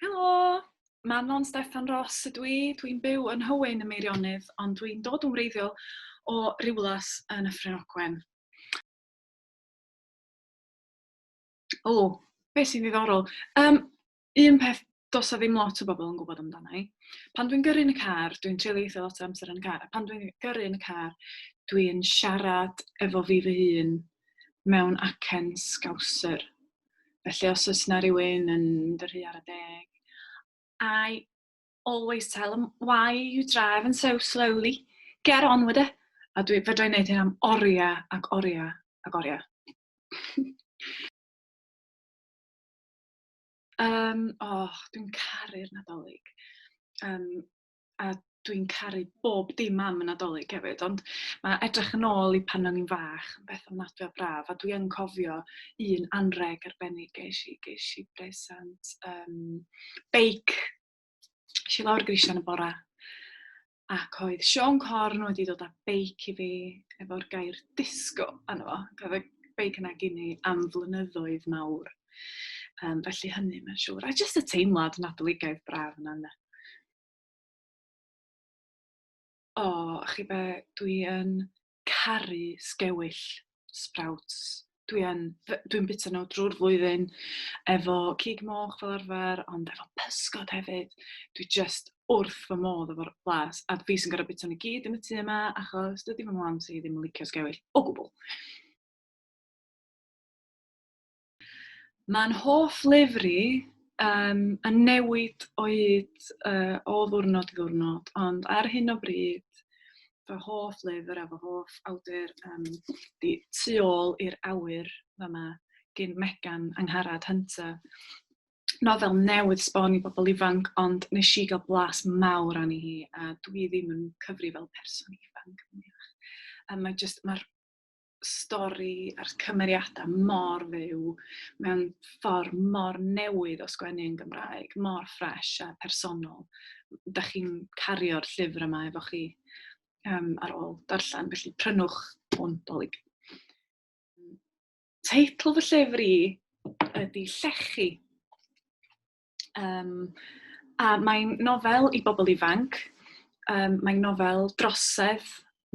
Helo! Manon Steffan Ros ydw i. Dwi'n byw yn Nhywyn ym Meirionnydd, ond dwi'n dod yn wreiddiol o Riwlas yn Nyffryn Ogwen. O, beth sy'n ddiddorol? Um, un peth does 'na ddim lot o bobl yn gwybod amdana i. Pan dwi'n gyrru yn y car, dwi'n treulio eitha lot o amser yn y car, a pan dwi'n gyrru yn y car, dwi'n siarad efo fi fy hun mewn acen Scouser. Felly os oes 'na rywun yn mynd yn rhy ara deg, I always tell them, "Why are you driving so slowly? Get on with it!" A dwi, fedra i wneud hyn am oriau ac oriau ac oriau. Um, oh, dwi'n caru'r Nadolig. Um, a dwi'n caru bob dim am y Nadolig hefyd, ond mae edrych yn ôl i pan o'n i'n fach yn beth ofnadwy o braf, a dwi yn cofio un anreg arbennig ges i, ges i bresant um, beic. Es i lawr grisiau yn y bora, ac oedd Siôn Corn wedi dod â beic i fi efo'r gair disgo arno fo. Ac oedd y beic yna gen i am flynyddoedd mawr. Um, felly hynny, mae'n siŵr. A jyst y teimlad Nadoligaidd braf yna, ynde. O, chi be, dwi yn caru sgewyll sprouts. Dwi yn, dwi'n bwyta nhw drwy'r flwyddyn efo cig moch fel arfer, ond efo pysgod hefyd. Dwi jyst wrth fy modd efo'r blas, a fi sy'n gorfod bwyta nhw i gyd yn y tŷ yma, achos dydy fy mhlant i ddim yn licio sgewyll o gwbl. Mae'n hoff lyfr i um, yn newid o hyd uh, o ddwrnod i ddwrnod, ond ar hyn o bryd, fy hoff lyfr a fy hoff awdur um, di Tu ôl i'r awyr fama gyn Megan Angharad Hunter. Nofel newydd sbon i bobl ifanc, ond nes i gael blas mawr arni hi, a dwi ddim yn cyfri fel person ifanc mwyach. A mae just, mae'r stori a'r cymeriadau mor fyw, mewn ffordd mor newydd o sgwennu yn Gymraeg, mor ffres a personol. Dach chi'n cario'r llyfr yma efo chi um, ar ôl darllen, felly prynwch hwn, Dolig. Teitl fy llyfr i ydy Llechi. Um, a mae'n nofel i bobl ifanc, um, mae'n nofel drosedd,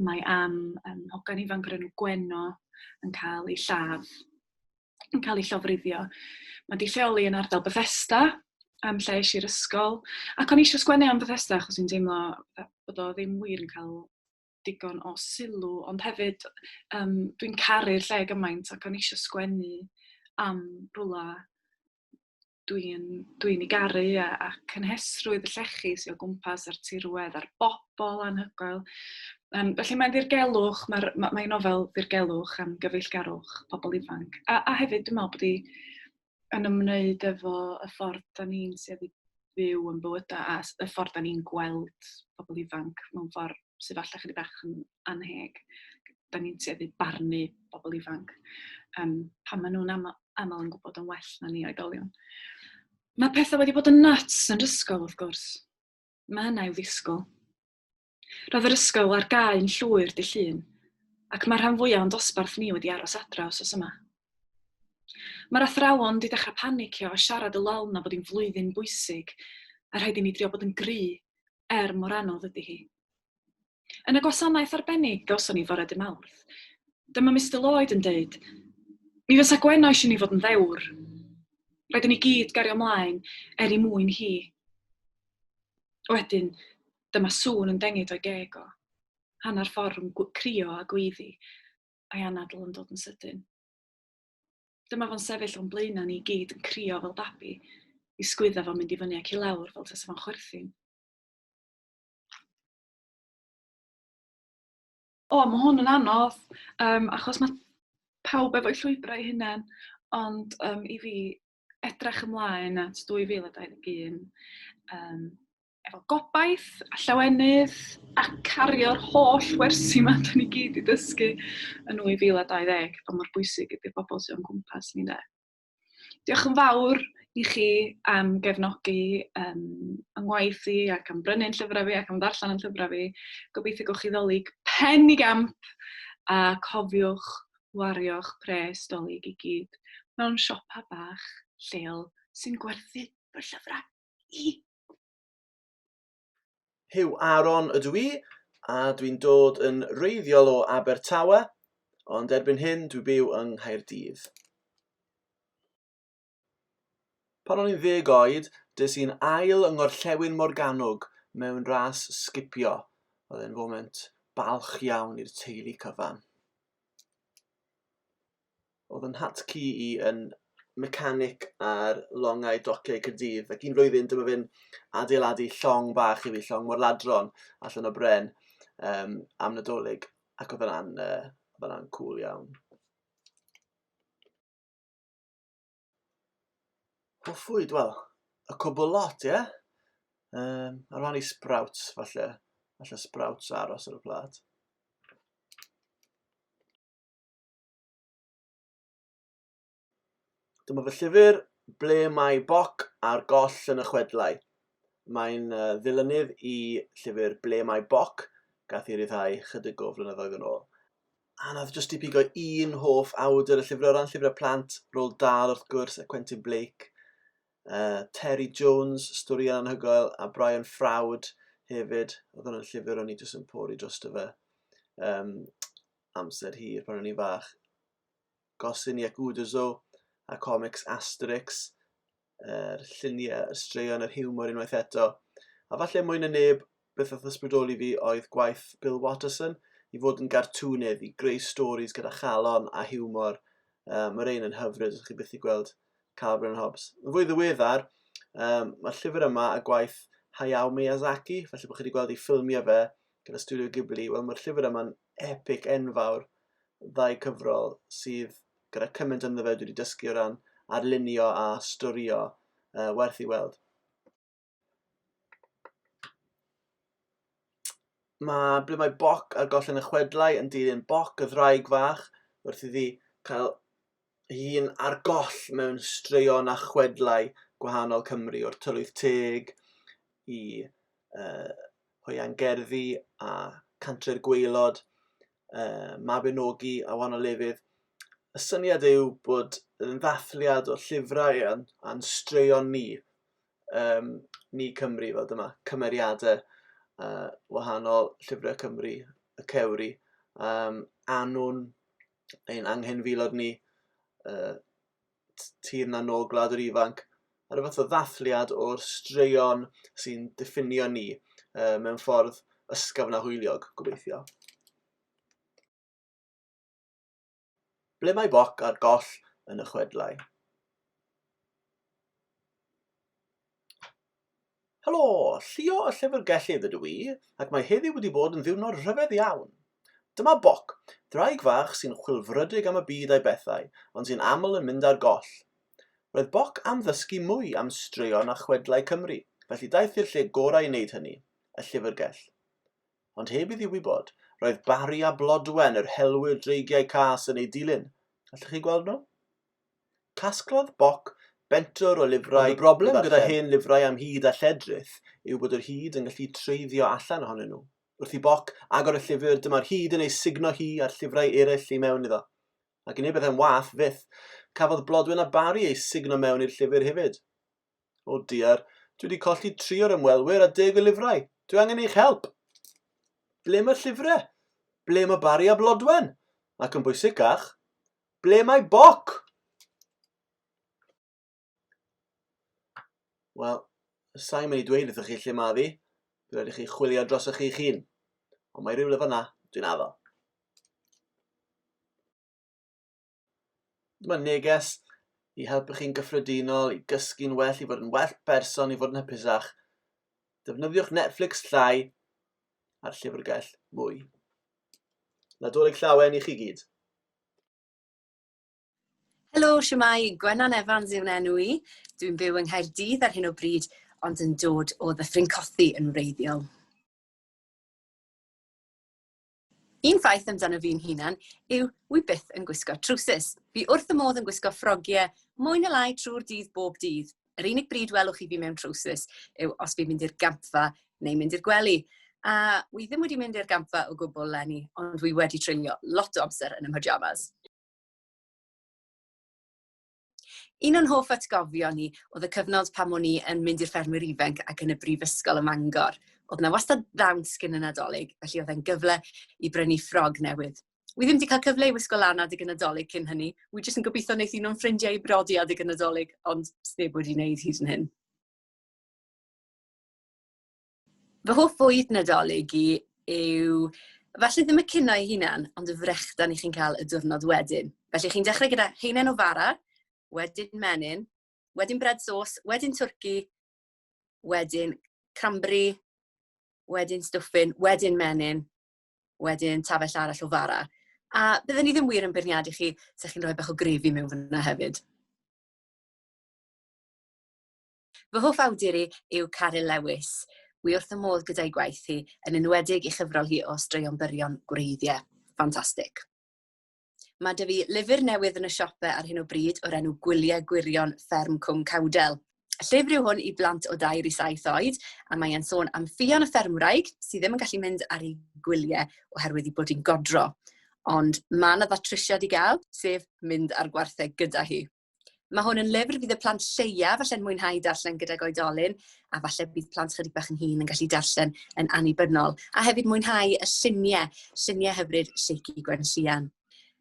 mae am um, hogan ifanc o'r enw Gwenno yn cael ei lladd, yn cael ei llofruddio. Mae di lleoli yn ardal Bethesda, am lle es i'r ysgol, ac o'n i eisiau sgwennu am Bethesda achos i'n teimlo bod o ddim wir yn cael digon o sylw, ond hefyd um, dwi'n caru'r lle gymaint ac o'n i eisiau sgwennu am rwla dwi'n dwi'n ei garu a a cynhesrwydd y llechi sy o gwmpas a'r tirwedd a'r bobl anhygoel. Yym felly mae'n ddirgelwch, mae'r ma' mae'n nofel ddirgelwch am gyfeillgarwch pobl ifanc. A a hefyd dwi'n meddwl bod hi yn ymwneud efo y ffordd 'dan ni'n tueddu byw yn bywydau a y ffordd 'dan ni'n gweld pobl ifanc mewn ffordd sydd falle chydig bach yn annheg. 'Dan ni'n tueddu barnu bobl ifanc um, pan maen nhw'n aml, aml yn gwybod yn well na ni oedolion. Mae pethau wedi bod yn nuts yn yr ysgol, wrth gwrs. Mae hynna i'w ddisgwyl. Roedd yr ysgol ar gau yn llwyr dy llun, ac mae'r rhan fwyaf o'n dosbarth ni wedi aros adra wsos yma. Mae'r athrawon wedi dechrau panicio a siarad y lol na bod hi'n flwyddyn bwysig a rhaid i ni drio bod yn gry, er mor anodd ydy hi. Yn y gwasanaeth arbennig gawson ni fore dy Mawrth, dyma Mister Lloyd yn deud, Mi fysa Gwenno eisiau ni fod yn ddewr. Rhaid i ni gyd gario mlaen er i mwyn hi. Wedyn, dyma sŵn yn dengid o'i geg o. Hanner ffordd rhwng crio a gweiddi, a'i anadl yn dod yn sydyn. Dyma fo'n sefyll o'n blaenau ni i gyd yn crio fel babi, i sgwydda fo'n mynd i fyny ac i lawr fel tasa fo'n chwerthin. O, mae hwn yn anodd, um, achos mae pawb efo'u llwybrau eu hunain, ond um, i fi edrych ymlaen at 2021 um, efo gobaith a llawenydd a cario'r holl wersi yma da ni gyd i dysgu yn 2020, pa mor bwysig ydy'r bobl sydd o'n gwmpas ni de. Diolch yn fawr i chi am gefnogi um, yng ngwaith i ac am brynu'n llyfrau fi ac am ddarllen yn llyfrau fi. Gobeithio gewch chi ddolig pen i gamp a cofiwch wario'ch pres dolig i gyd mewn siopa bach lleol sy'n gwerthu fy llyfrau. i. Huw Aaron ydw i, a dwi'n dod yn wreiddiol o Abertawe, ond erbyn hyn dwi'n byw yng Nghaerdydd. Pan o'n i'n ddeg oed, des i'n ail yng Ngorllewin Morgannwg mewn ras sgipio. Oedd e'n foment balch iawn i'r teulu cyfan. Oedd yn nhat-cu i yn mecanic ar longau dociau Caerdydd, ac un flwyddyn dyma fe'n adeiladu llong bach i fi, llong morladron allan o bren um, am Nadolig, ac oedd hwnna'n uh, oedd hwnna'n cool iawn. Hoff fwyd, wel, y cwbl lot, ie? Yeah? Um, ar wahân i sprouts, falle. Falle sprouts aros ar y plat. Dyma fy llyfr, Ble mae Boc ar goll yn y chwedlau. Mae'n uh, ddilynydd i llyfr Ble mae Boc, gath ei ryddhau chydig o flynyddoedd yn ôl. Anodd jyst i pigo un hoff awdur y llyfrau o ran llyfrau plant, Roald Dahl wrth gwrs a Quentin Blake, uh, Terry Jones, storïau anhygoel, a Brian Froud hefyd. Oedd hwnna'n llyfr o'n i jyst yn pori drosto fe. Um, amser hir pan o'n i'n fach. Gosini ac Uderzo a comics Asterix, yr lluniau, y straeon, yr hiwmor unwaith eto. A falle mwy na neb, beth oedd ysbrydoli fi oedd gwaith Bill Watterson, i fod yn gartŵnydd, i greu stories gyda chalon a hiwmor. Um, Mae'r ein yn hyfryd, os chi byth i gweld Calvin and Hobbes. Yn fwy ddiweddar, um, mae'r llyfr yma a gwaith Hayao Miyazaki, felly bod chi wedi gweld ei ffilmio fe gyda Studio Ghibli, wel mae'r llyfr yma'n epic enfawr, ddau cyfrol sydd gyda cymaint ynddo fe dwi wedi dysgu o ran arlunio a storio, uh, werth i weld. Mae ble mae Boc ar goll yn y chwedlau yn dilyn Boc y ddraig fach wrth iddi cael hun ar goll mewn straeon a chwedlau gwahanol Cymru, o'r Tylwyth Teg i uh, Hwyangerddi a Cantre'r Gwaelod, uh, Mabinogi a wahanol lefydd. Y syniad yw bod yn ddathliad o llyfrau a'n, a'n straeon ni, um, ni Cymru, fel dyma, cymeriadau uh, wahanol llyfrau Cymru, y cewri, um, Anwn, ein anghenfilod ni, uh, Tir na Nog, Gwlad yr Ifanc, a rhyw fath o ddathliad o'r straeon sy'n diffinio ni uh, mewn ffordd ysgafn a hwyliog, gobeithio. Ble mae Boc ar goll yn y chwedlau? Helo, Llio y Llyfrgellydd ydw i, ac mae heddiw wedi bod yn ddiwrnod rhyfedd iawn. Dyma Boc, draig fach sy'n chwilfrydig am y byd a'i bethau, ond sy'n aml yn mynd ar goll. Roedd Boc am ddysgu mwy am straeon a chwedlau Cymru, felly daeth i'r lle gorau i wneud hynny, y llyfrgell. Ond heb iddi wybod, roedd Barry a Blodwen, yr helwyr dreigiau cas, yn ei dilyn. Allwch chi gweld nhw? Casglodd Boc bentwr o lyfrau. Ond y broblem gyda hen lyfrau am hud a lledrith yw bod yr hud yn gallu treiddio allan ohonyn nhw. Wrth i Boc agor y llyfr, dyma'r hud yn ei sugno hi a'r llyfrau eraill i mewn iddo. Ac i wneud pethau'n wath fyth, cafodd Blodwen a Barry eu sugno mewn i'r llyfr hefyd. O diar, dwi wedi colli tri o'r ymwelwyr a deg o lyfrau. Dwi angen eich help! Ble mae'r llyfrau? Ble mae Barry a Blodwen? Ac yn bwysicach, Ble mae Boc? Wel, sa'n mynd i dweud wrthych chi lle mae ddi. Bydd rhaid i chi chwilio dros eich hun. Ond mae rhywle fyna, dwi'n addo. Dyma neges i helpu chi'n gyffredinol, i gysgu'n well, i fod yn well person, i fod yn hapusach. Defnyddiwch Netflix llai a'r llyfrgell mwy. Nadolig llawen i chi gyd. Helo, siwmai, Gwennan Evans yw'n enw i. Dwi'n byw yng Nghaerdydd ar hyn o bryd, ond yn dod o Ddyffryn Cothi yn wreiddiol. Un ffaith amdano fi'n hunan yw wi byth yn gwisgo trowsus. Fi wrth y modd yn gwisgo ffrogiau mwy na lai trwy'r dydd bob dydd. Yr unig bryd welwch chi fi mewn trowsus yw os fi'n mynd i'r gampfa neu mynd i'r gwely. A wi ddim wedi mynd i'r gampfa o gwbl leni, ond wi wedi treulio lot o amser yn y pyjamas. Un o'n hoff atgofion ni oedd y cyfnod pan o'n i yn mynd i'r ffermwyr ifanc ac yn y brifysgol ym Mangor. Oedd 'na wastad ddawns cyn y Nadolig, felly oedd e'n gyfle i brynu ffrog newydd. Wi ddim wedi cael cyfle i wisgo lan adeg y Nadolig cyn hynny. Wi jyst yn gobeithio wneith un o'n ffrindiau i brodi adeg y Nadolig, ond sneb wedi wneud hyd yn hyn. Fy hoff fwyd Nadolig i yw, falle ddim y cinio ei hunan, ond y frechdan i chi'n cael y diwrnod wedyn. Felly chi'n dechrau gyda heinen o fara, wedyn menyn, wedyn bred sos, wedyn twrci, wedyn cranberry, wedyn stwffin, wedyn menyn, wedyn tafell arall o fara. A bydden ni ddim wir yn beirniadu chi 'sa chi'n rhoi bach o grefi mewn fan'na hefyd. Fy hoff awdur i yw Caryl Lewis. Wi wrth y modd gyda'i gwaith hi, yn enwedig ei chyfrol hi o straeon byrion gwreiddiau. Ffantastig. Mae 'da fi lyfr newydd yn y siope ar hyn o bryd o'r enw Gwyliau Gwirion Fferm Cwm Cawdel. Llyfr yw hwn i blant o dair i saith oed, a mae e'n sôn am Ffion y ffermwraig sydd ddim yn gallu mynd ar ei gwyliau oherwydd ei bod hi'n godro. Ond mae yna ddatrysiad i gael, sef mynd â'r gwartheg gyda hi. Mae hwn yn lyfr fydd y plant lleia falle'n mwynhau darllen gydag oedolyn, a falle bydd plant chydig bach yn hŷn yn gallu darllen yn annibynnol, a hefyd mwynhau y lluniau, lluniau hyfryd Lleucu Gwenllian.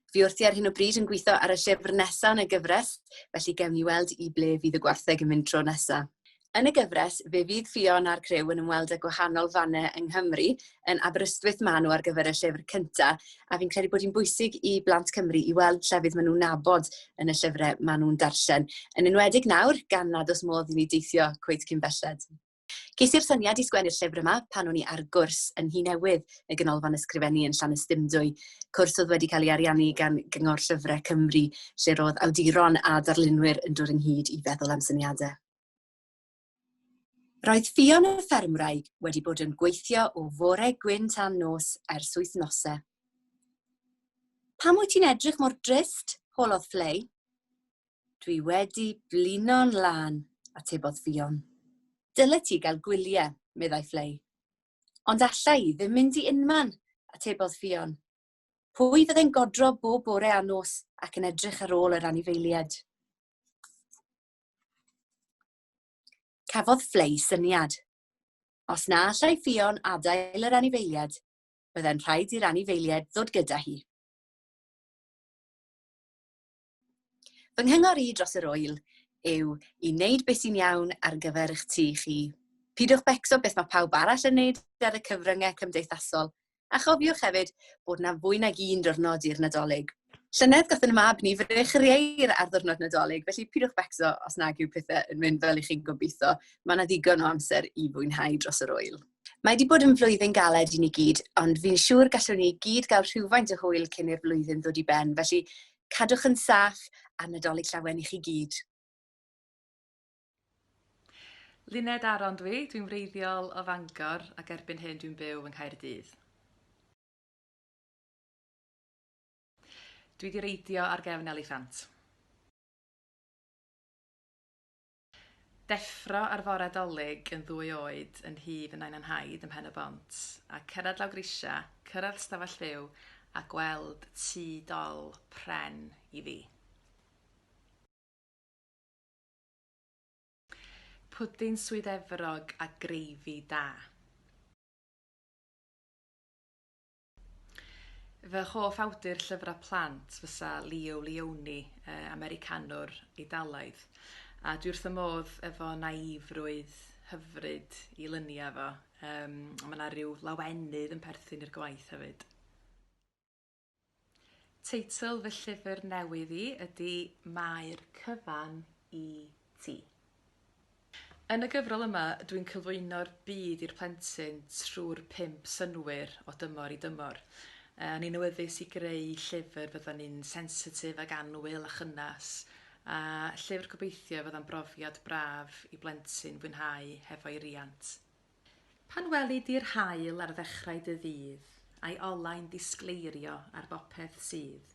Fi wrthi ar hyn o bryd yn gweithio ar y llyfr nesaf yn y gyfres, felly gewn ni weld i ble fydd y gwartheg yn mynd tro nesaf. Yn y gyfres, fe fydd Ffion a'r criw yn ymweld â gwahanol fannau yng Nghymru, yn Aberystwyth maen nhw ar gyfer y llyfr cyntaf, a fi'n credu bod hi'n bwysig i blant Cymru i weld llefydd maen nhw'n nabod yn y llyfrau maen nhw'n darllen, yn enwedig nawr gan nad oes modd i ni deithio cweit cyn belled. Ces i'r syniad i sgwennu'r llyfr yma pan o'n i ar gwrs yn Nhŷ Newydd, y Ganolfan Ysgrifennu yn Llanystumdwy, cwrs oedd wedi cael ei ariannu gan Gyngor Llyfrau Cymru, lle roedd awduron a darlunwyr yn dod ynghyd i feddwl am syniadau. Roedd Ffion y ffermwraig wedi bod yn gweithio o fore gwyn tan nos ers wythnosau. Pam wyt ti'n edrych mor drist? holodd Fflei. Dwi wedi blino'n lân, atebodd Ffion. Dylet ti gael gwyliau, meddai Fflei. Ond alla i ddim mynd i unman, atebodd Ffion. Pwy fydde'n godro bob bore a nos ac yn edrych ar ôl yr anifeiliaid? Cafodd Fflei syniad. Os na allai Ffion adael yr anifeiliaid, byddai'n rhaid i'r anifeiliaid ddod gyda hi. Fy nghyngor i dros yr ŵyl yw i wneud beth sy'n iawn ar gyfer eich tŷ chi. Pidwch becso beth mae pawb arall yn wneud ar y cyfryngau cymdeithasol, a chofiwch hefyd bod 'na fwy nag un diwrnod i'r Nadolig. Llynedd gath yn mab ni frech yr ieir ar ddiwrnod Nadolig, felly pidwch becso os nag yw pethau yn mynd fel i chi'n gobeithio. Mae 'na ddigon o amser i fwynhau dros yr ŵyl. Mae 'di bod yn flwyddyn galed i ni gyd, ond fi'n siŵr gallwn ni gyd gael rhywfaint o hwyl cyn i'r flwyddyn ddod i ben, felly cadwch yn saff a Nadolig Llawen i chi gyd. Luned Aron dwi, dwi'n wreiddiol o Fangor ac erbyn hyn dwi'n byw yng Nghaerdydd. Dwi 'di reidio ar gefn eliffant. Deffro ar fore 'Dolig yn ddwy oed yn nhŷ fy nain a nhaid ym Mhen-y-bont, a cyrraedd lawr grisiau, cyrraedd stafell fyw, a gweld tŷ dol pren i fi. Pwdin Swydd Efrog a greifi da. Fy hoff awdur llyfrau plant fysa Leo Lionni, Americanwr Eidalaidd. A dwi wrth fy modd efo naïfrwydd hyfryd i lynia fo. Um, mae yna rhyw lawenydd yn perthyn i'r gwaith hefyd. Teitl fy llyfr newydd i ydy Mae'r Cyfan i Ti. Yn y gyfrol yma, dwi'n cyflwyno'r byd i'r plentyn trwy'r pump synnwyr o dymor i dymor. O'n i'n awyddus i greu llyfr fydda'n un sensitif ac annwyl a chynnes, a llyfr gobeithio fydda'n brofiad braf i blentyn fwynhau hefo'i riant. Pan weli di'r haul ar ddechrau dy ddydd, a'i olau'n disgleirio ar bopeth sydd,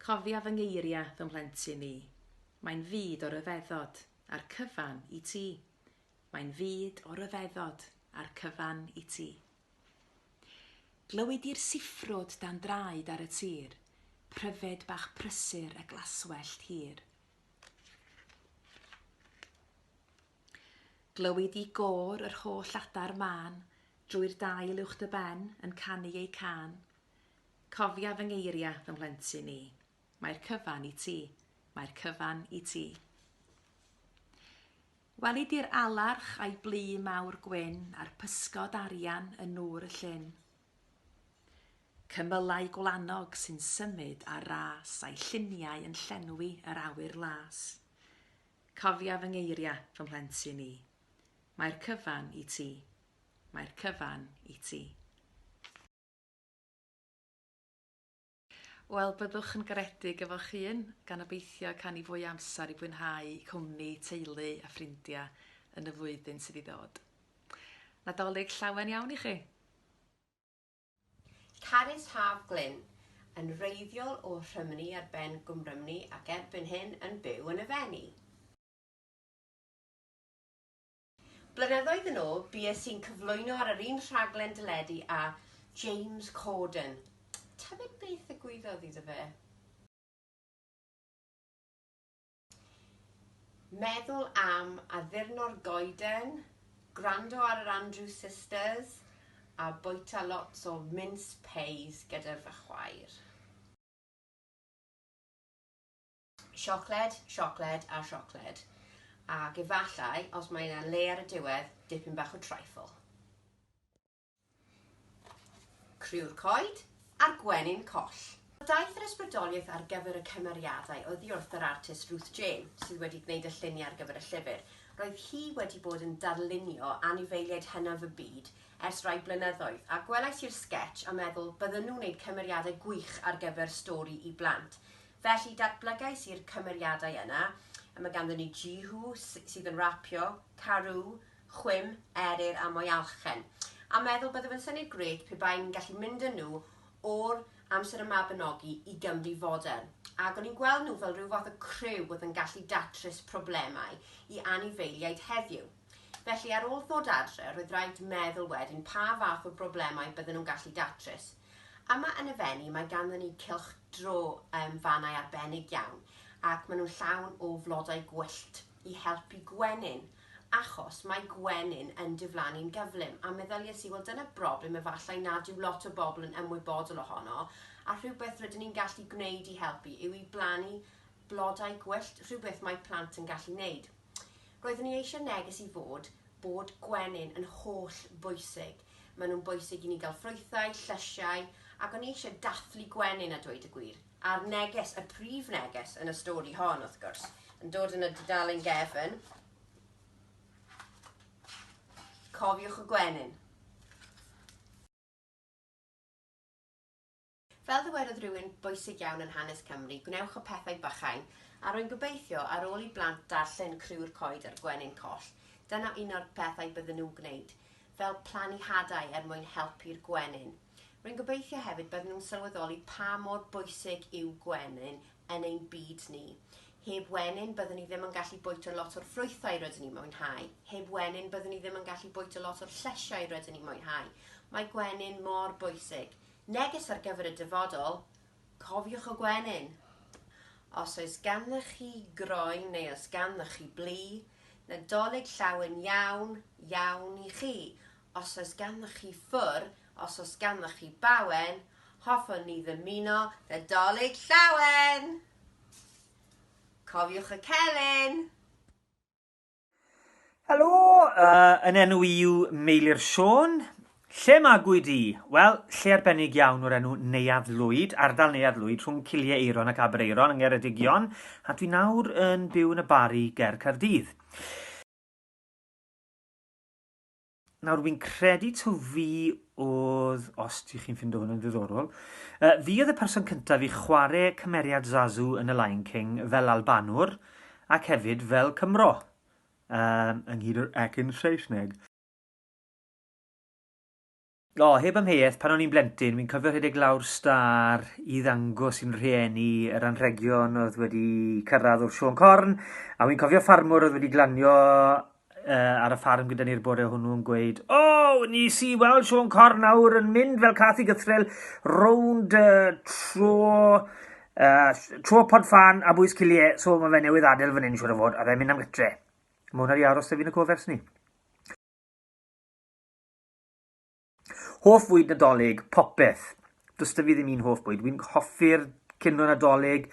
cofia fy ngeiriau, fy mhlentyn i. Mae'n fyd o ryfeddod, a'r cyfan i ti. Mae'n fyd o ryfeddod, a'r cyfan i ti. Glywi di'r siffrwd dan draed ar y tir, pryfed bach prysur y glaswellt hir. Glywi di gôr yr holl adar mân drwy'r dail uwch dy ben yn canu eu cân. Cofia fy ngeiria, fy mhlentyn i. Mae'r cyfan i ti. Mae'r cyfan i ti. Weli di'r alarch a'i blu mawr gwyn a'r pysgod arian yn nŵr y llyn. Cymylau gwlanog sy'n symud ar ras a'i lluniau yn llenwi yr awyr las. Cofia fy ngeiriau, fy mhlentyn i. Mae'r cyfan i ti. Mae'r cyfan i ti. Wel, byddwch yn garedig efo'ch hun, gan obeithio cael ni fwy o amser i fwynhau cwmni teulu a ffrindiau yn y flwyddyn sydd i ddod. Nadolig llawen iawn i chi! Carys Haf Glyn, yn wreiddiol o Rhymni ar ben Gwmrymni ac erbyn hyn yn byw yn y Fenni. Blynyddoedd yn ôl, bues i'n cyflwyno ar yr un rhaglen deledu â James Corden. Tybed beth ddigwyddodd iddo fe? Meddwl am addurno'r goeden, gwrando ar yr Andrews Sisters a bwyta lots o mince pies gyda fy chwaer. Siocled, siocled a siocled. Ac efallai, os mae yna le ar y diwedd, dipyn bach o trifle. Criw'r coed a'r gwenyn coll. Daeth yr ysbrydoliaeth ar gyfer y cymeriadau oddi wrth yr artist Ruth Jane, sydd wedi gwneud y lluniau ar gyfer y llyfr. Roedd hi wedi bod yn darlunio anifeiliaid hynaf y byd ers rai blynyddoedd, a gwelais i'r sgetsh a meddwl bydden nhw'n gwneud cymeriadau gwych ar gyfer stori i blant. Felly, datblygais i'r cymeriadau yna, a mae ganddon ni Jihu, sydd yn rapio, Carw, Chwim, Eryr a Moialchen. A meddwl bydde fe'n syniad grêt pe bai'n gallu mynd â nhw o'r amser y Mabinogi i Gymru fodern. Ac o'n i'n gweld nhw fel rhyw fath o criw oedd yn gallu datrys problemau i anifeiliaid heddiw. Felly ar ôl ddod adre, roedd rhaid meddwl wedyn pa fath o broblemau bydden nhw'n gallu datrys. Yma yn y Fenni mae ganddon ni cylch dro um, fannau arbennig iawn ac maen nhw'n llawn o flodau gwyllt i helpu gwenyn achos mae gwenyn yn diflannu'n gyflym a meddyliais i wel dyna broblem efallai nad yw lot o bobl yn ymwybodol ohono a rhywbeth rydyn ni'n gallu gwneud i helpu yw i blannu blodau gwyllt, rhywbeth mae plant yn gallu wneud. Roeddwn i eisiau neges i fod bod gwenyn yn holl bwysig. Maen nhw'n bwysig i ni gael ffrwythau, llysiau, ac o'n i eisiau dathlu gwenyn a dweud y gwir. A'r neges, y prif neges yn y stori hon, wrth gwrs, yn dod yn y dudalen gefn, cofiwch y gwenyn. Fel ddywedodd rhywun bwysig iawn yn hanes Cymru, gwnewch y pethau bychain, a rwy'n gobeithio, ar ôl i blant darllen Criw'r Coed a'r Gwenyn Coll, dyna un o'r pethau bydden nhw'n gwneud, fel plannu hadau er mwyn helpu'r gwenyn. Rwy'n gobeithio hefyd bydden nhw'n sylweddoli pa mor bwysig yw gwenyn yn ein byd ni. Heb wenyn, byddwn ni ddim yn gallu bwyta lot o'r ffrwythau rydyn ni'n mwynhau. Heb wenyn, byddwn ni ddim yn gallu bwyta lot o'r llysiau rydyn ni'n mwynhau. Mae gwenyn mor bwysig. Neges ar gyfer y dyfodol, cofiwch y gwenyn! Os oes ganddoch chi groen neu os ganddoch chi blu, Nadolig llawen iawn, iawn i chi. Os oes ganddoch chi ffwr, os oes ganddoch chi bawen, hoffwn ni ddymuno Nadolig llawen! Cofiwch y celyn! Helo, uh, yn enw i yw Meilir Siôn. Lle magwyd i? Wel, lle arbennig iawn o'r enw Neuadd Lwyd, ardal Neuadd Lwyd rhwng Cilie Eiron ac Aberaeron yng Ngheredigion, a dwi nawr yn byw yn y Bari ger Caerdydd. Nawr, wi'n credu taw fi oedd, os ti chi'n ffindo hwn yn ddiddorol, uh, fi oedd y person cyntaf i chwarae cymeriad Zazu yn y Lion King fel Albanwr ac hefyd fel Cymro, um, ynghyd â'r acen Saesneg. O, heb amheuaeth, pan o'n i'n blentyn, fi'n cofio rhedeg lawr stâr i ddangos i'n rhieni yr anrhegion oedd wedi cyrraedd o'r Siôn Corn, a fi'n cofio ffarmwr oedd wedi glanio uh, ar y ffarm gyda ni'r bore hwnnw yn gweud, O, oh, nes i weld Siôn Corn nawr yn mynd fel cath i gythrel rownd uh, tro, uh, tro pod fan a bwys cilie, so mae fe newydd adael fan hyn siwr o fod, a fe'n mynd am gytre. Mae hwnna wedi aros 'da fi yn y cof ers 'ny. Hoff fwyd Nadolig, popeth. Does 'da fi ddim un hoff bwyd. Wi'n hoffi'r cinio Nadolig,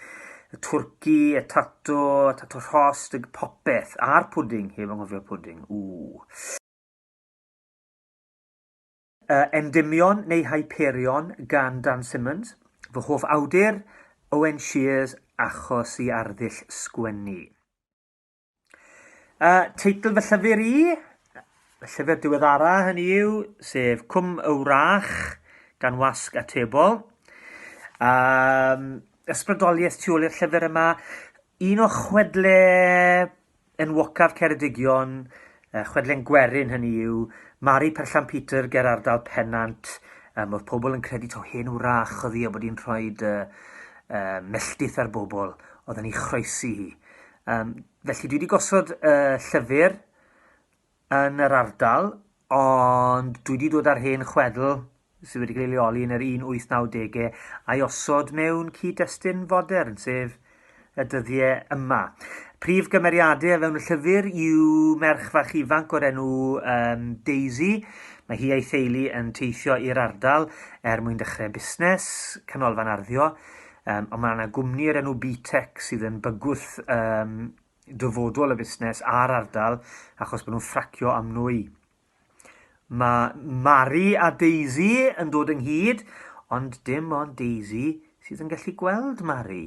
y twrci, y tato, y tato rhost, y popeth. A'r pwding, heb anghofio'r pwding. Ww. Endymion neu Hyperion gan Dan Simmons. Fy hoff awdur, Owen Sheers, achos i arddull sgwennu. Teitl fy llyfr i, y llyfr diweddara hynny yw, sef Cwm y Wrach gan Wasg Atebol. Um, ysbrydoliaeth tu ôl i'r llyfr yma, un o chwedle enwocaf Ceredigion, chwedlen gwerin hynny yw, Mari Perllan Peter ger ardal Pennant, um, oedd pobl yn credu taw hen wrach oedd hi a bod hi'n rhoi uh, uh, melltith ar bobl oedd yn ei chroesi hi. Um, felly dwi wedi gosod y llyfr yn yr ardal, ond dwi wedi dod ar hen chwedl sydd wedi cael ei leoli yn yr 1890au a'i osod mewn cyd-destun fodern, sef y dyddiau yma. Prif gymeriadau fewn y llyfr yw merch fach ifanc o'r enw um, Daisy. Mae hi a'i theulu yn teithio i'r ardal er mwyn dechrau busnes, canolfan arddio. Yym, ond mae yna gwmni o'r enw BTEC sydd yn bygwth um, dyfodol y busnes a'r ardal achos bod nhw'n ffracio am nwy. Mae Mari a Daisy yn dod ynghyd, ond dim ond Daisy sydd yn gallu gweld Mari.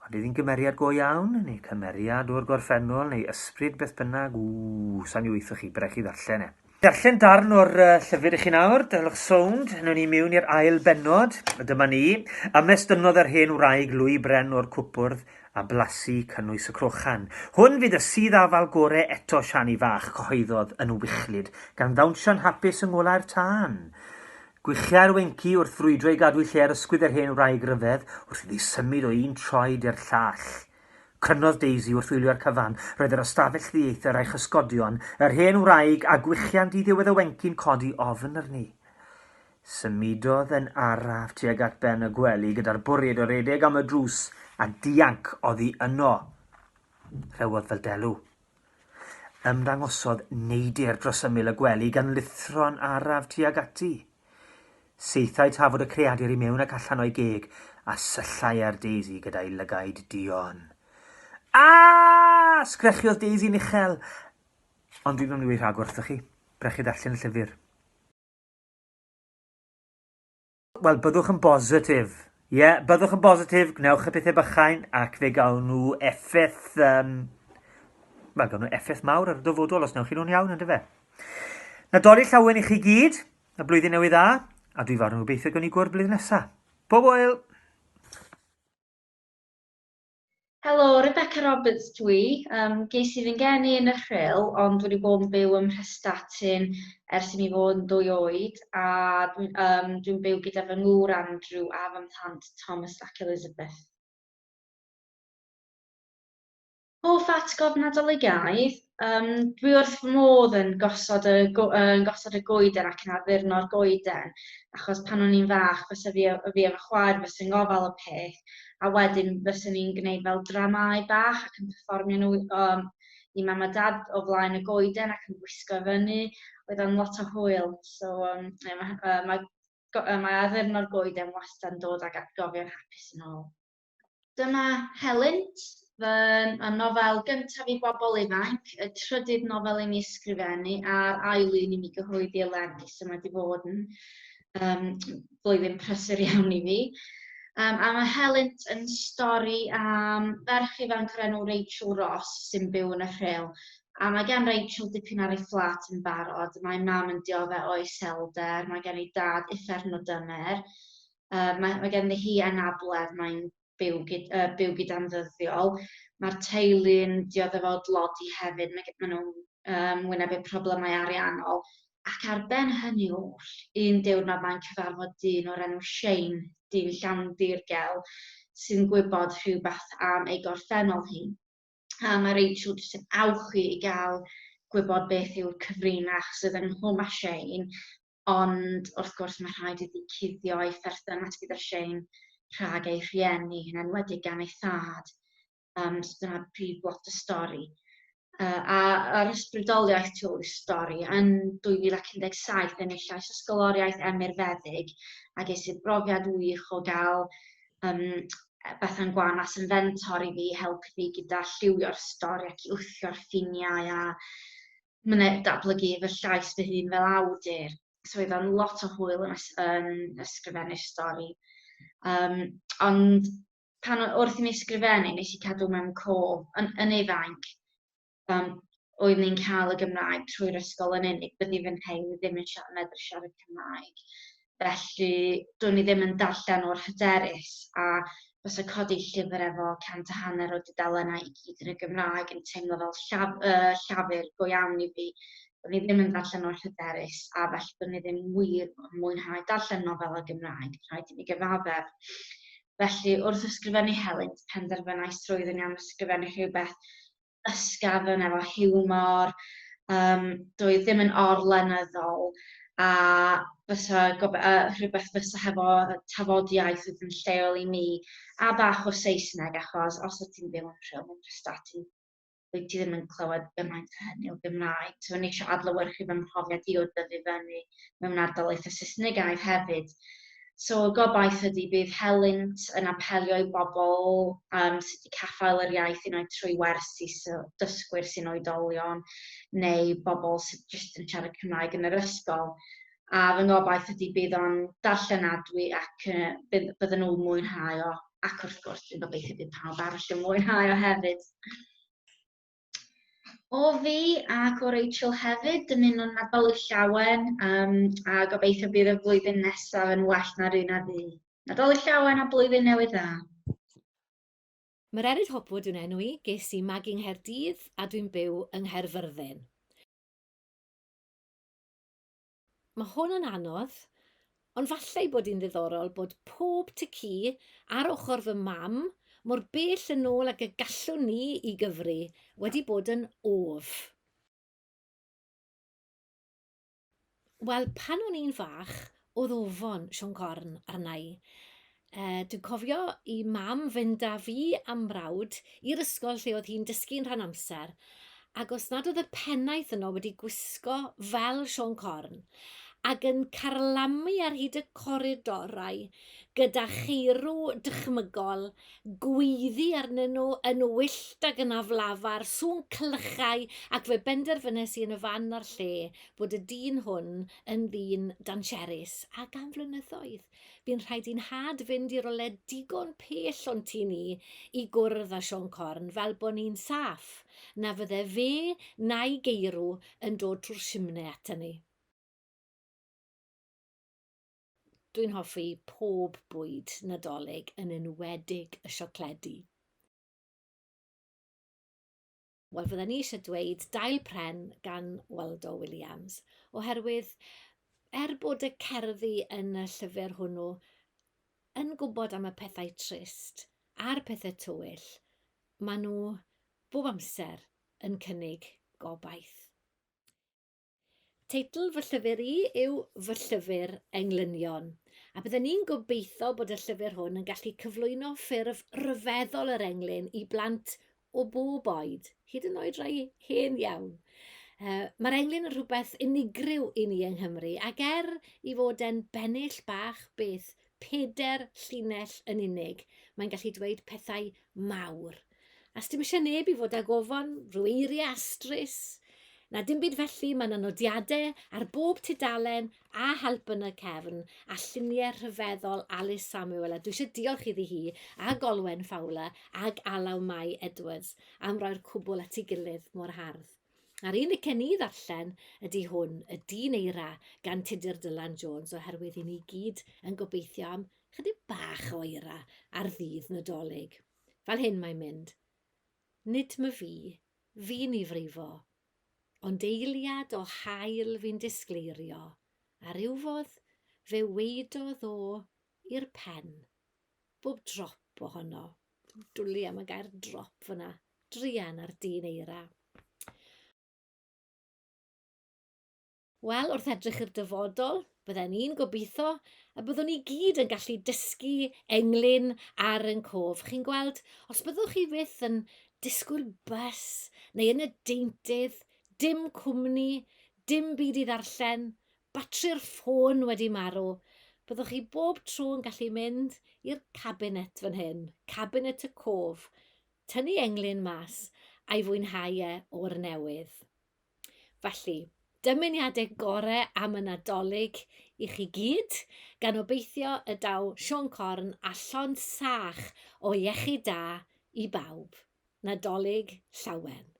Ond ydy'n gymeriad go iawn, neu cymeriad o'r gorffennol, neu ysbryd beth bynnag, ww, sa'n i weithio chi, brech i ddarllen e. Darllen darn o'r llyfr i chi nawr, dylwch sownd, newn ni miwn i'r ail bennod, a dyma ni. Ymestynnodd yr hen wraig lwy bren o'r cwpwrdd a blasu cynnwys y crochan. Hwn fydd y sudd afal gore eto, Siani fach, cyhoeddodd yn wichlyd, gan ddawnsio'n hapus yng ngolau'r tân. Gwichiai'r wenci wrth frwydro i gadw'i lle ar ysgwydd yr hen wraig ryfedd wrth iddi symud o un troed i'r llall. Crynodd Daisy wrth wylio'r cyfan. Roedd yr ystafell ddieithr a'i chysgodion, yr hen wraig a gwichian diddiwedd y wenci'n codi ofn arni. Symudodd yn araf tuag at ben y gwely gyda'r bwriad o redeg am y drws a dianc oddi yno. Rhewodd fel delw. Ymddangosodd neidr dros ymyl y gwely gan lithro'n araf tuag ati. Saethai tafod y creadur i mewn ac allan o'i geg, a syllai ar Daisy gyda'i lygaid duon. Aaah! sgrechiodd Daisy'n uchel. Ond dwi ddim yn dweud rhagor wrthoch chi. Brech chi ddarllen y llyfr. Wel, byddwch yn bositif. Ie, yeah, byddwch yn bositif, gwnewch y pethau bychain ac fe gawn nhw effaith... Um, wel, gawn nhw effaith mawr ar y dyfodol os wnewch chi nhw'n iawn, ynddo fe? Nadolig llawen i chi gyd, a blwyddyn newydd dda, a dwi fawr yn gobeithio gawn ni gwrdd blwyddyn nesa. Pob hwyl! Helo, Rebecca Roberts dwi. Um, ges i fy ngeni yn y Rhyl, ond wedi bod yn byw ym Mhrestatyn ers i mi fod yn ddwy oed, a dwi'n um, dwi byw gyda fy ngŵr Andrew a fy mhlant Thomas ac Elizabeth. Hoff atgof Nadoligaidd? Yym, dwi wrth fy modd yn gosod y go- yn gosod y goeden ac yn addurno'r goeden, achos pan o'n i'n fach fysa fi a fi a fy chwaer fysa'n ngofal y peth, a wedyn fyswn i'n gwneud fel dramâu bach ac yn perfformio nhw yym i mam a dad o flaen y goeden ac yn gwisgo i fyny. Oedd o'n lot o hwyl, so yym ie ma' hy- yy mae go- yy mae addurno'r goeden wastad yn dod ag atgofion hapus yn ôl. Dyma Helynt, fy nofel gyntaf i bobl ifanc, y trydydd nofel i mi ysgrifennu a'r ail un i mi gyhoeddi eleni, so mae wedi bod yn um, flwyddyn prysur iawn i fi. Um, a mae Helynt yn stori am ferch ifanc o'r enw Rachel Ross sy'n byw yn y Rhyl. A mae gan Rachel dipyn ar ei fflat yn barod. Mae mam yn dioddef o iselder, mae gen ei dad uffern o dymer, Yy mae mae ganddi hi anabledd, mae'n byw gyd- yy byw gyda'n ddyddiol. Mae'r teulu'n dioddef o dlodi hefyd, mae maen nhw'n yym wynebu problemau ariannol. Ac ar ben hynny oll, un diwrnod mae'n cyfarfod dyn o'r enw Shane, dyn llawn dirgel, sy'n gwybod rhywbeth am ei gorffennol hi. A mae Rachel jyst yn awchu i gael gwybod beth yw'r cyfrinach sydd ynghlwm â Shane, ond wrth gwrs mae rhaid iddi cuddio ei pherthynas gyda Shane rhag ei rhieni, yn enwedig gan ei thad. Um, so dyna prif blot y stori. A a'r ysbrydoliaeth tu ôl i'r stori. Yn 2017 enillais ysgoloriaeth Emyr Feddyg a ges i'r brofiad wych o gael um, Bethan Gwanas yn fentor i fi, helpu fi gyda lliwio'r stori ac i wthio'r ffiniau a myned datblygu fy llais fy hun fel awdur. So oedd o'n lot o hwyl yn, yn ysgrifennu'r stori. Um, ond pan wrth i mi ysgrifennu, nes i cadw mewn cof yn, yn ifanc, um, oedd ni'n cael y Gymraeg trwy'r ysgol yn unig, byddi fy nheulu ddim yn siarad, medru siarad Cymraeg. Felly, do'n i ddim yn darllen o'r hyderus, a fysa codi llyfr efo 150 o dudalennau i gyd yn y Gymraeg yn teimlo fel llaf, llafur go iawn i fi. Do'n i ddim yn darllen o'r hyderus, a felly do'n i ddim wir yn mwynhau darllen nofel y Gymraeg, rhaid i mi gyfaddef. Felly, wrth ysgrifennu Helynt, penderfynais roeddwn i am ysgrifennu rhywbeth ysgafn efo hiwmor, um, doedd ddim yn orlenyddol, a fysa rhywbeth fysa hefo tafodiaeth oedd yn lleol i mi, a bach o Saesneg, achos os wyt ti'n byw yn Rhyl neu Prestatyn, wyt ti ddim yn clywed gymaint o hynny o Gymraeg. So o'n i eisiau adlewyrchu fy mhrofiad i o dyfu fyny mewn ardal eitha Saesnegaidd hefyd. So y gobaith ydy bydd Helynt yn apelio i bobl um, sydd wedi caffael yr iaith unai trwy wersi so dysgwyr sy'n oedolion neu bobl sydd jyst yn siarad Cymraeg yn yr ysgol. A fy ngobaith ydy bydd o'n darllenadwy ac uh, bydd, bydden nhw'n mwynhau o. Ac wrth gwrs, dwi'n gobeithio bydd pawb arall yn mwynhau o hefyd. O fi ac o Rachel hefyd, dymunwn Nadolig Llawen um, a gobeithio bydd y flwyddyn nesaf yn well na'r un a fu. Nadolig Llawen a blwyddyn newydd dda. Mererid Hopwood yw'n enw i, ges i magu yng Nghaerdydd a dwi'n byw yng Nghaerfyrddin. Mae hwn yn anodd, ond falle ei bod hi'n ddiddorol bod pob tŷ ci ar ochr fy mam, mor bell yn ôl ag y gallwn ni i gyfri, wedi bod yn of. Wel, pan o'n i'n fach, oedd ofon Siôn Corn arna i. Uh, dwi'n cofio i mam fynd â fi am mrawd i'r ysgol lle oedd hi'n dysgu'n rhan amser, ac os nad oedd y pennaeth yno wedi gwisgo fel Siôn Corn, ac yn carlamu ar hyd y coridorau gyda cheirw dychmygol, gweiddi arnyn nhw yn wyllt ac yn aflafar, sŵn clychau, ac fe benderfynes i yn y fan a'r lle bod y dyn hwn yn ddyn dansherus, ac am flynyddoedd. Bu'n rhaid i'n nhad fynd i rywle digon pell o'n tŷ ni i gwrdd â Siôn Corn fel bo ni'n saff, na fydde fe na'i geirw yn dod trwy'r simne ata ni. Dwi'n hoffi pob bwyd Nadolig, yn enwedig y siocledi. Wel, fydden ni eisiau dweud Dail Pren gan Waldo Williams, oherwydd er bod y cerddi yn y llyfr hwnnw yn gwybod am y pethau trist a'r pethau tywyll, maen nhw bob amser yn cynnig gobaith. Teitl fy llyfr i yw Fy Llyfr Englynion, a bydden ni'n gobeithio bod y llyfr hwn yn gallu cyflwyno ffurf ryfeddol yr englyn i blant o bob oed, hyd yn oed rai hen iawn. Uh, Mae'r englyn yn rhywbeth unigryw i ni yng Nghymru, ac er i fod e'n bennill bach beth peder llinell yn unig, mae'n gallu dweud pethau mawr. A sdim eisiau neb i fod ag ofon, rhyw eiriau astrus, na dim byd felly, mae yna nodiadau ar bob tudalen a help yn y cefn, a lluniau rhyfeddol Alice Samuel, a dwi eisiau diolch iddi hi, a Golwen Fowler, ag Alaw Mai Edwards, am roi'r cwbl at ei gilydd mor hardd. A'r un licen ni ddarllen ydy hwn, Y Dyn Eira, gan Tudur Dylan Jones, oherwydd i ni gyd yn gobeithio am chydig bach o eira ar ddydd Nadolig. Fel hyn mae'n mynd. Nid my fi, fi'n i frifo, ond eiliad o haul fi'n disgleirio, a rywfodd fe weidodd o i'r pen, bob drop ohono. Dwi'n dwlu am y gair drop fyna, druan ar dyn eira. Wel, wrth edrych i'r dyfodol, bydden ni'n gobeithio y byddwn ni gyd yn gallu dysgu englyn ar yn cof. Chi'n gweld, os byddwch chi fyth yn disgwyl bws, neu yn y deintydd, dim cwmni, dim byd i ddarllen, batri'r ffôn wedi marw, byddwch chi bob tro yn gallu mynd i'r cabinet fan hyn, cabinet y cof, tynnu englyn mas a'i fwynhau e o'r newydd. Felly, dymuniadau gorau am y Nadolig i chi gyd, gan obeithio y daw Siôn Corn a llond sach o iechyd da i bawb. Nadolig llawen.